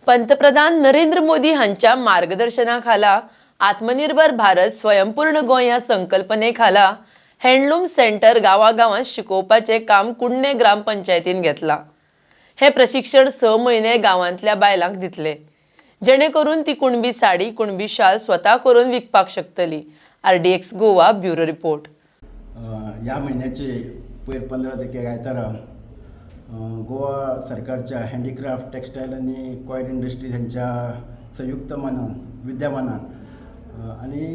पंतप्रधान नरेंद्र मोदी हांच्या मार्गदर्शना खाला आत्मनिर्भर भारत स्वयंपूर्ण गोंय ह्या संकल्पने खाला हँडलूम सेंटर गांवागांवांत शिकोवपाचें काम कुडणे ग्रामपंचायतीन घेतलां. हें प्रशिक्षण 6 म्हयने गांवांतल्या बायलांक दितले, जेणे करून ती कुणबी साडी, कुणबी शाल स्वता करून विकपाक शकतली. RDX Goa, bureau report. ह्या म्हयन्याचे पयर 15 तारखेक आयतारा गोवा सरकारच्या हँडीक्राफ्ट, टेक्स्टायल आनी कॉयर इंडस्ट्रीज हांच्या संयुक्त मानान विद्यमानान आनी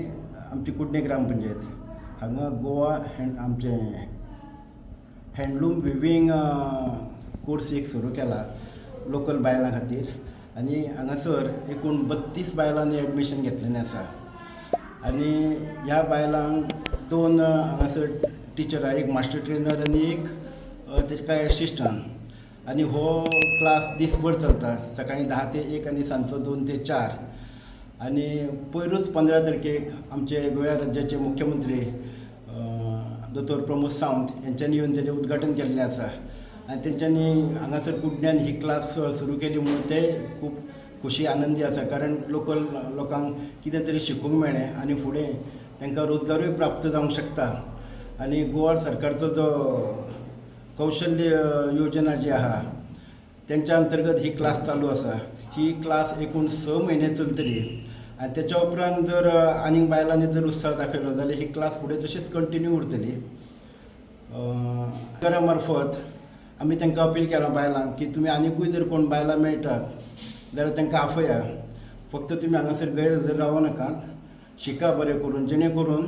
आमची कुडणे ग्रामपंचायत हांगा गोवा हँड आमचें हँडलूम विवींग कोर्स एक सुरू केला लोकल बायलां खातीर. आनी हांगासर एकूण 32 बायलांनी एडमिशन घेतलेलें आसा. आनी ह्या बायलांक दोन हांगासर टिचर, एक मास्टर ट्रेनर आनी एक तेका एसिस्टंट. आनी हो क्लास दीसभर चलता, सकाळीं 10 ते 1 आनी सांजचो 2 ते 4. आनी पयरूच 15 तारखेक आमचे गोंया राज्याचे मुख्यमंत्री दोतोर प्रमोद सावंत हेंच्यांनी येवन तेजें उद्घाटन केल्लें आसा. आनी तेंच्यांनी हांगासर कुडण्यान ही क्लास सुरू केली म्हणून ते खूब खोशी आनंदी आसा, कारण लोकल लोकांक कितें तरी शिकूंक मेळ्ळें आनी फुडें तांकां रोजगारूय प्राप्त जावंक शकता. आनी गोवा सरकारचो जो कौशल्य योजना जी आहा, तेंच्या अंतर्गत ही क्लास चालू आसा. ही क्लास एकूण 6 म्हयने चलतली आनी तेच्या उपरांत जर आनीक बायलांनी जर उत्साह दाखयलो जाल्यार ही क्लास फुडें तशीच कंटिन्यू उरतली. करा मार्फत आमी तांकां अपील केलां बायलांक की तुमी आनिकूय जर कोण बायलां मेळटात जाल्यार तांकां आफया. फक्त तुमी हांगासर गैरहजर रावं नाकात, शिका बरें करून, जेणे करून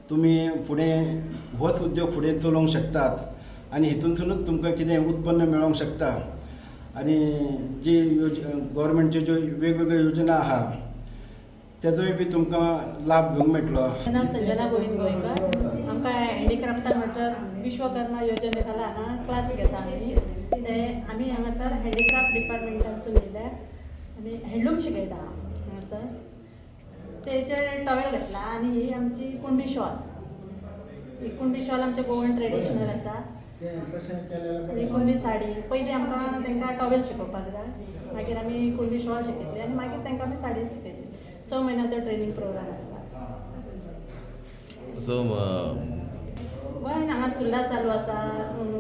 तुमी फुडें होच उद्योग फुडें चलोवंक शकतात आनी हितूनसुनूच तुमकां कितें उत्पन्न मेळोंक शकता. आनी जी योज गव्हर्मेंटच्यो ज्यो वेगवेगळ्यो योजना आहा, तेजोय बी तुमकां लाभ घेवंक मेळटलो. माझं नाव संजना गोविंद गोयकर. आमकां हँडीक्राफ्टान म्हटल्यार विश्वकर्मा योजने खाला हांगा क्लास घेता आमी. ते आमी हांगासर हँडीक्राफ्ट डिपार्टमेंटांतसून येयल्या आनी हँडलूम शिकयता हांगासर. तेचे टॉवेल घातला आनी ही आमची कुणबी शॉल. ही कुणबी शॉल आमचे गोवन ट्रेडिशनल आसा. आनी कुणबी साडी. पयलीं आमकां तांकां टॉवेल शिकोवपाक जाय, मागीर आमी कुणबी शॉल शिकयतली आनी मागीर तांकां आमी साडी शिकयतली. 6 म्हयन्याचो ट्रेनींग प्रोग्राम आसता. सो गोंयान हांगा सुर्ला चालू आसा.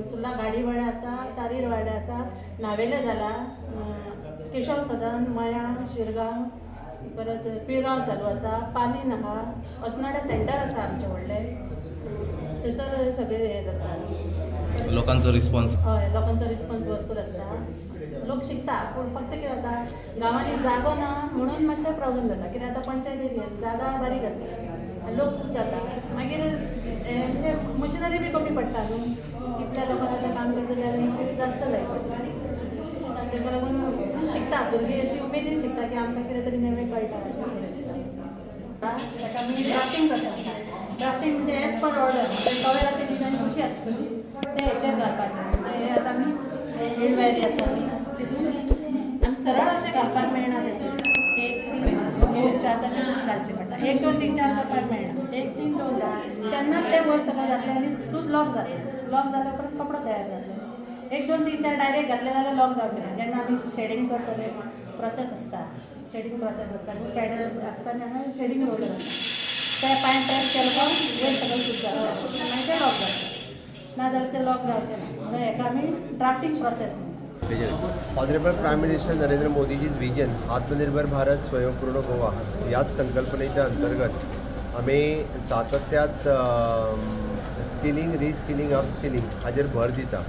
सुर्ला गाडीवाडा आसा, तारीर वाडा आसा, नावेले जाला, केशव सदन, मया, शिरगांव, परत पिळगांव चालू आसा, पालीन आहा, अस्नोडे सेंटर आसा आमचें व्हडलें. थंयसर सगळें हें जाता. लोकांचो रिस्पॉन्स? हय, लोकांचो रिस्पॉन्स भरपूर आसता. लोक शिकता, पूण फक्त कितें जाता, गांवांनी जागो ना म्हणून मातशें प्रॉब्लम जाता. कित्याक आतां पंचायत एरियन जागा बारीक आसता आनी लोक खूब जाता. मागीर हें म्हणजे मशिनरी बी कमी पडटा न्हू. कितल्या लोकांक आतां काम करता जाल्यार मशिनरी जास्त जाय पडटा. ताका लागून शिकता भुरगीं, अशी उमेदीन शिकता की आमकां कितें तरी नवें कळटा अशें करून आसता. ताका आमी ड्राफ्टींग करता. ड्राफ्टींग म्हणजे एज पर ऑर्डर, म्हणजे टॉवेलाची डिजायन कशी आसतली ते हेचेर घालपाचें. म्हणजे हे आतां आमी हेडवायरी आसा न्ही, तितून आमी सरळ अशें घालपाक मेळना. तें सूत एक, तीन, दोन, चार तशें करून घालचें पडटा. एक, दोन, तीन, चार करपाक मेळना, एक, तीन, दोन, चार. तेन्नाच तें वर सकयल जातलें आनी सूत लॉक जातलें. लॉक जाल्या उपरांत कपडो तयार जातलो. एक, दोन, तीन, चार डायरेक्ट घातले जाल्यार लॉक जावचें ना. जेन्ना आमी शेडींग करतले, प्रोसेस आसता, शेडींग प्रोसेस आसता. पॅडल आसता आनी हांगा शेडींग रोलर आसता. त्या पांय प्रेस केलो काय वयर सकयल सूत जाता, मागीर तें लॉक जाता. ना जाल्यार तें लॉक जावचें ना. म्हणून हेका आमी ड्राफ्टींग प्रोसेस म्हणटा. Honourable prime minister Narendra Modiji's vision, आत्मनिर्भर भारत, स्वयंपूर्ण गोवा, याच संकल्पनेच्या अंतर्गत आम्ही सातत्यात स्किलिंग, रिस्किलिंग, अपस्किलिंग हाजेर भर दिता.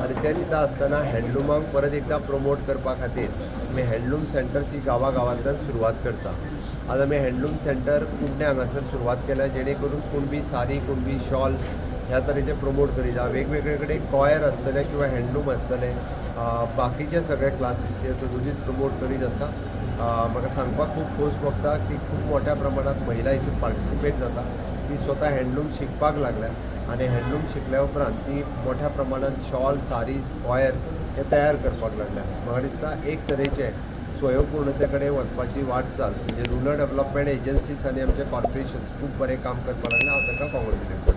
आनी ते दिता आसतना हँडलुमाक परत एकदा प्रमोट करपा खातीर आमी हँडलूम सेंटर्स ही गांवागांवांतल्यान सुरवात करता. आज आमी हँडलूम सेंटर कुडणे हांगासर सुरवात केल्या, जेणे करून कुणबी सारी, कुणबी शॉल ह्या तरेचे प्रमोट करीत. वेगवेगळे कडेन कॉयर आसतले किंवा हँडलूम आसतले, बाकीचे सगळे क्लासीस हे सदोजीत प्रमोट करीत आसा. म्हाका सांगपाक खूब खोस भोगता की खूब मोठ्या प्रमाणात महिला हितून पार्टिसिपेट जाता. ती स्वता हँडलूम शिकपाक लागल्या आनी हँडलूम शिकल्या उपरांत ती मोठ्या प्रमाणात शॉल, सारीज, कॉयर हे तयार करपाक लागल्या. म्हाका दिसता एक तरेचे स्वयंपूर्णते कडेन वचपाची वाटचाल, म्हणजे रुरल डेव्हलपमेंट एजन्सीज आनी आमचे कॉर्पोरेशन्स खूब बरें काम करपाक लागले. हांव तांकां कॉंग्रेच्युलेट करतां.